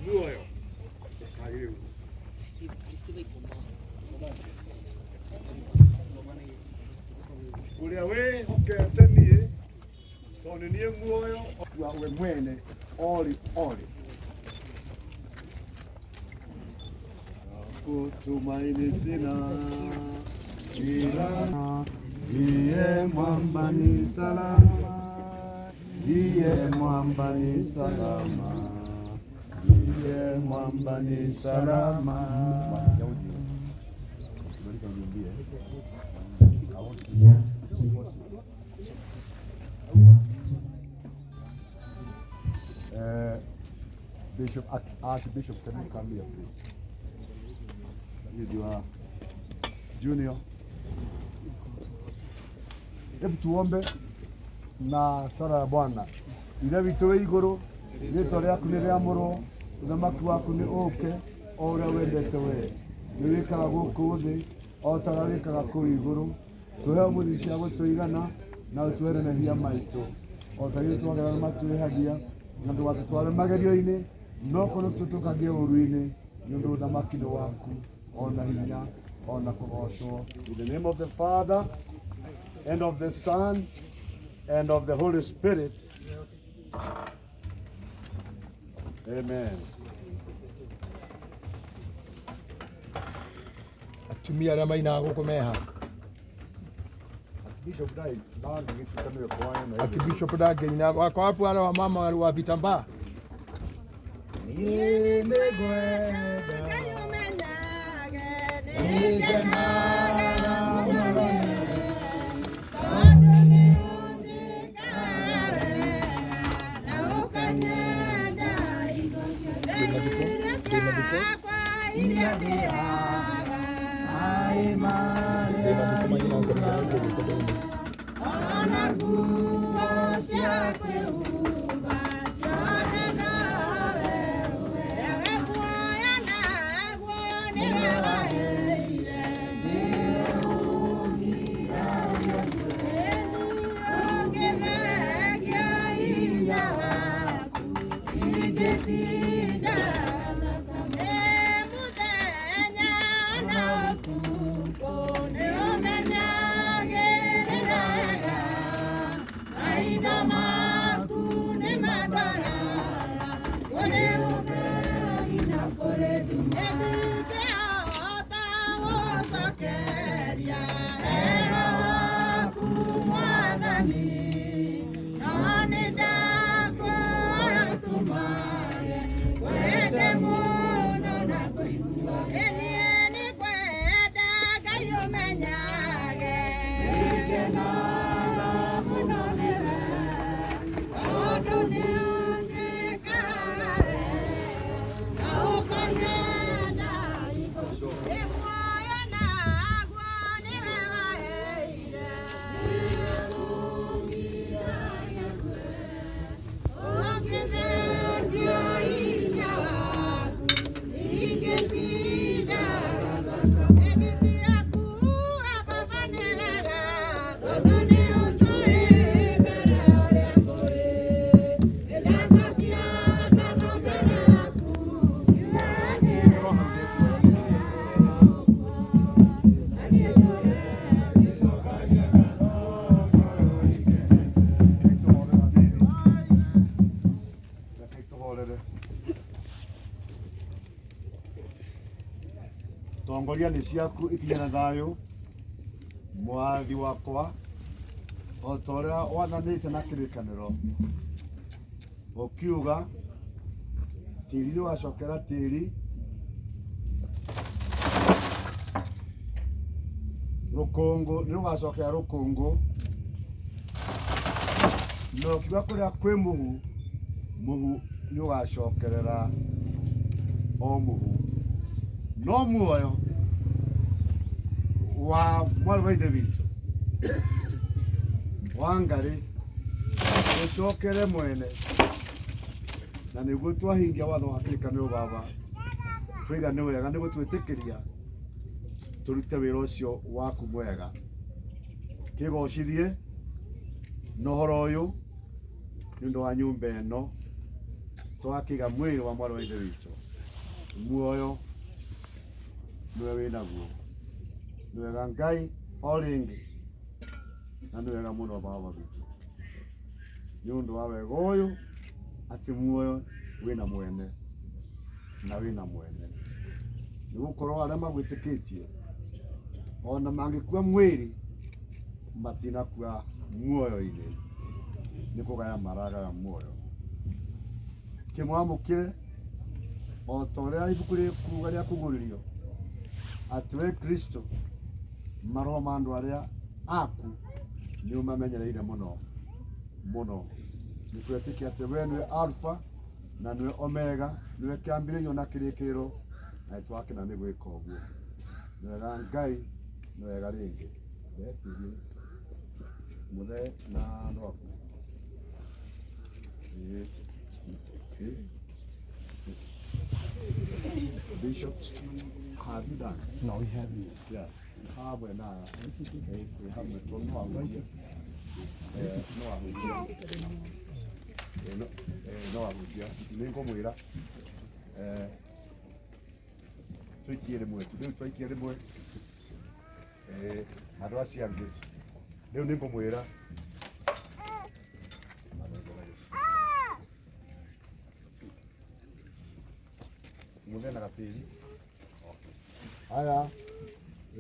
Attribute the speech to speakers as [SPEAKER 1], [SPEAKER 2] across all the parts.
[SPEAKER 1] Muoyo ndakagĩrĩirwo. Ũrĩa wĩhokete niĩ, tondũ nĩ niĩ muoyo wa we mwene orĩ orĩ. Kutumaini sina ila ndiye mwamba ni salama, ndiye mwamba ni salama, ndiye mwamba ni salama. Bishop, Archbishop, can you come here, please? With your junior. Hebu tuombe na sala ya Bwana. Ithe witũ wĩ igũrũ, rĩtwa rĩaku nĩ rĩamũrwo, ũthamaki waku nĩ ũũke, o ũrĩa wendete wee. Nĩ wĩkaga gũkũ thĩ o ta ũrĩa wĩkaga kũu igũrũ. Tũhe ũmũthĩ cia gũtũigana na ũtuohere mehia maitũ o ta ithuĩ twagera nĩ matwĩhagia, na ndũgatũtware magerio-inĩ, no korwo tũtũkagie ũũru-inĩ, nĩ ũndũ ũthamaki nĩ waku, o na hinya, o na kũgoocwo. In the name of the Father, and of the Son, and of the Holy Spirit. Amen.
[SPEAKER 2] Atumia arĩa mainaga gũkũ meha?
[SPEAKER 1] Archbishop dai ndangĩgĩtuĩka nĩwe kwaya na
[SPEAKER 2] Archbishop ndangĩina. Wako wapi wale wa mama wa vitambaa? Niĩ nĩngwenda nĩngenaga mũno
[SPEAKER 3] Tondũ nĩ ũnjĩkaga wega na ũkanyenda irio ciakwa iria ndĩaga ona nguo cia kwĩhumba ciothe nowe ũheaga muoyo naguo nĩwe waheire. Ũngĩthengia hinya waku ingĩtinda ĩ mũthenya na ũtukũ, nĩ ũmenyagĩrĩra maitho maku nĩ mandoraga kũrĩ ũtheri na kũrĩ nduma, ndingĩhota gũcokeria wega waku Mwathani, no nĩ ndakũhoya ũtũmage ngwende mũno na kũigua niĩ nĩ kwenda Ngai ũmenyage nĩngenaga mũno nĩwe tondũ nĩ ũnjĩkaga wega na ũkanyenda ĩ muoyo naguo nĩwe waheire. Ũngĩthengia hinya waku ingĩtinda Enditia kuuga baba nĩ wega tondũ nĩ ũnjũĩ mbere ũrĩa ngũĩ, nĩndacokia ngatho mbere yaku ngiugaga nĩ wega.
[SPEAKER 1] Rekei tũhorere. Tongoria nĩ ciaku ikinye na thayũ mwathi wakwa, o ta ũrĩa wathanĩte na kĩrĩkanĩro ũkiuga tĩri nĩ wacokera tĩri, rũkũngũ nĩ rũgacokera rũkũngũ, na ũkiuga kũrĩa kwĩ mũhu, mũhu nĩ ũgacokerera o mũhu, no muoyo wa mwarĩ wa ithe witũ Wangarĩ ũcokere mwene, na nĩguo twahingia watho wa kĩrĩkanĩro baba, twaiga nĩ wega nĩ gũtwĩtĩkĩria tũrute wĩra ũcio waku mwega. Kĩgocithie na ũhoro ũyũ nĩ ũndũ wa nyũmba ĩno. Twakiga mwĩrĩ wa mwarĩ wa ithe witũ muoyo nĩwe wĩnaguo. Nĩ wega Ngai o rĩngĩ na nĩ wega mũno Baba witũ nĩ ũndũ wa wega ũyũ atĩ muoyo wĩna mwene na wĩna mwene nĩ gũkorwo arĩa magwĩtĩkĩtie ona mangĩkua mwĩrĩ matinakua muoyo-inĩ nĩ kũgaya maragaya muoyo. Kĩmwamũkĩre o ta ũrĩa ibuku rĩkuga rĩa kũgũrĩrio atĩ we Kristo maroho ma andũ arĩa aku nĩ ũmamenyereire mũno mũno. Nĩ twetĩkia atĩ we nĩwe Alpha na nĩwe Omega, nĩwe kĩambĩrĩrio na kĩrĩkĩrĩro, na nĩ twakena nĩ gwĩka ũguo. Nĩ wega Ngai, nĩ wega rĩngĩ. Ndetirie mũthee na andũ aku. Ĩĩ. Ĩĩ. Bishop, have you done?
[SPEAKER 2] No, we haven't.
[SPEAKER 1] Yeah. Hamwe na hamwe to no ahunjie. No ahunjie. No ahunjia. Nĩ ngũmwĩra tũikie rĩmwe tu rĩu twaikia rĩmwe andũ acio angĩ rĩu nĩ ngũmwĩra mũthee na gatĩri. Aya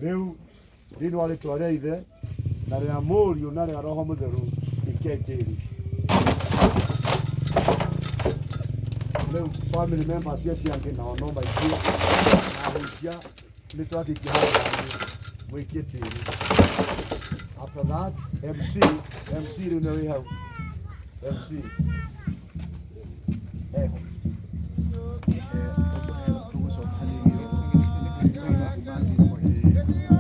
[SPEAKER 1] rĩu thĩinĩ wa rĩtwa rĩa ithe na rĩa mũriũ na rĩa roho mũtheru ikiai tĩri. Rĩu family members cia ciangĩ nao no maikie ahunjia nĩ twakĩikia handũ hangĩ mũikie tĩri. After that MC rĩu nĩ wĩ hau MC eho.
[SPEAKER 2] Tũgũcoka hanini. Trying to mark this point.